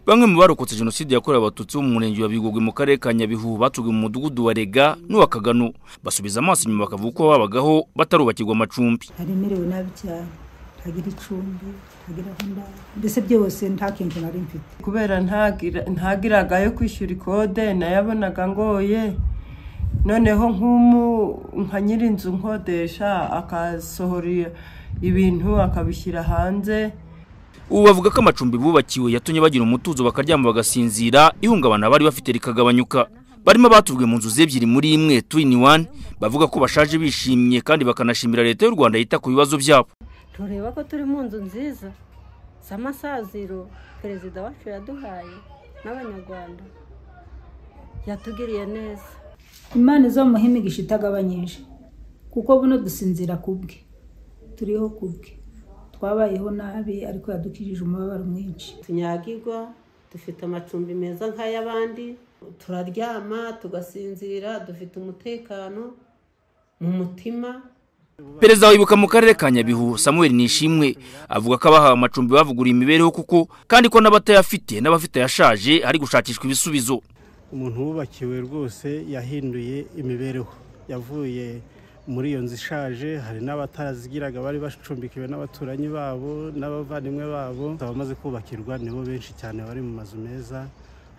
Bamwe mu barokotse Jenoside yakorewe Abatutsi bo mu murenge wa Bigogwe mu karere ka Nyabihu batujwe mu mudugudu wa Rega n'uwa Kagano basubiza amaso inyuma bakavuga ko babagaho batarubakirwa amacumbi. Naremerewe nabi cyane, ntagira icumbi, ntagira aho ndara, mbese byose nta kintu nari mfite. Kubera ntagiraga yo kwishyura ikode nayabonaga ngoye, noneho nka nyir'inzu nkodesha akasohora ibintu akabishyira hanze. Ubu bavuga ko amacumbi bubakiwe yatumye bagira umutuzo bakaryama bagasinzira, ihungabana bari bafite rikagabanyuka. Barimo batujwe mu nzu z'ebyiri muri imwe 2 in 1, bavuga ko bashaje bishimye kandi bakanashimira leta y'u Rwanda yita ku bibazo byabo. Tureba ko turi mu nzu nziza z'amasaziro perezida wacu yaduhaye n'abanyarwanda, yatugiriye neza. Imana izomuha imigisha itagabanyije, kuko buno dusinzira kubwe, turiho kubwe. Twabayeho nabi ariko yadukijije umubabaro mwinshi. Tunyagirwa, dufite amacumbi meza nk'ay'abandi, turaryama tugasinzira, dufite umutekano mu mutima. Perezida wibuka mu karere ka Nyabihu Samuel Nishimwe avuga ko abahawe amacumbi bavuguriye imibereho kuko kandi ko n'abatayafite n'abafite yashaje ari gushakishwa ibisubizo. Umuntu wubakiwe rwose yahinduye imibereho, yavuye muri iyo nzu ishaje, hari n'abatazigiraga bari bacumbikiwe n'abaturanyi babo n'abavandimwe babo. Abamaze kubakirwa nibo benshi cyane bari mu mazu meza,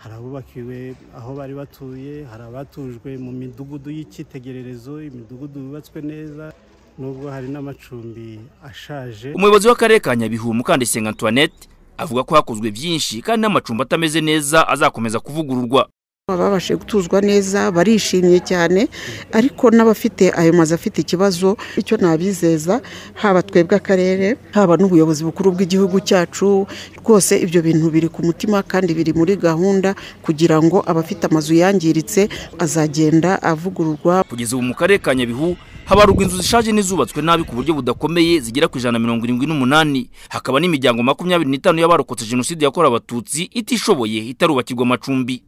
hari abubakiwe aho bari batuye, hari abatujwe mu midugudu y'icyitegererezo, imidugudu yubatswe neza, nubwo hari n'amacumbi ashaje. Umuyobozi w'akarere ka Nyabihu Mukandesenga Antoinette avuga ko hakozwe byinshi kandi n'amacumbi atameze neza azakomeza kuvugururwa. Babashe gutuzwa neza barishimye cyane, ariko n'abafite ayo mazu afite ikibazo, icyo nabizeza haba twebwe akarere haba n'ubuyobozi bukuru bw'igihugu cyacu, rwose ibyo bintu biri ku mutima kandi biri muri gahunda kugira ngo abafite amazu yangiritse azagenda avugururwa. Kugeza ubu mu karere ka Nyabihu habarurwa inzu zishaje n'izubatswe nabi ku buryo budakomeye zigera ku 178, hakaba n'imiryango 25 y'abarokotse Jenoside yakorewe Abatutsi itishoboye itarubakirwa amacumbi.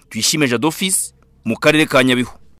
Tuyishime Jadofis mu karere ka Nyabihu.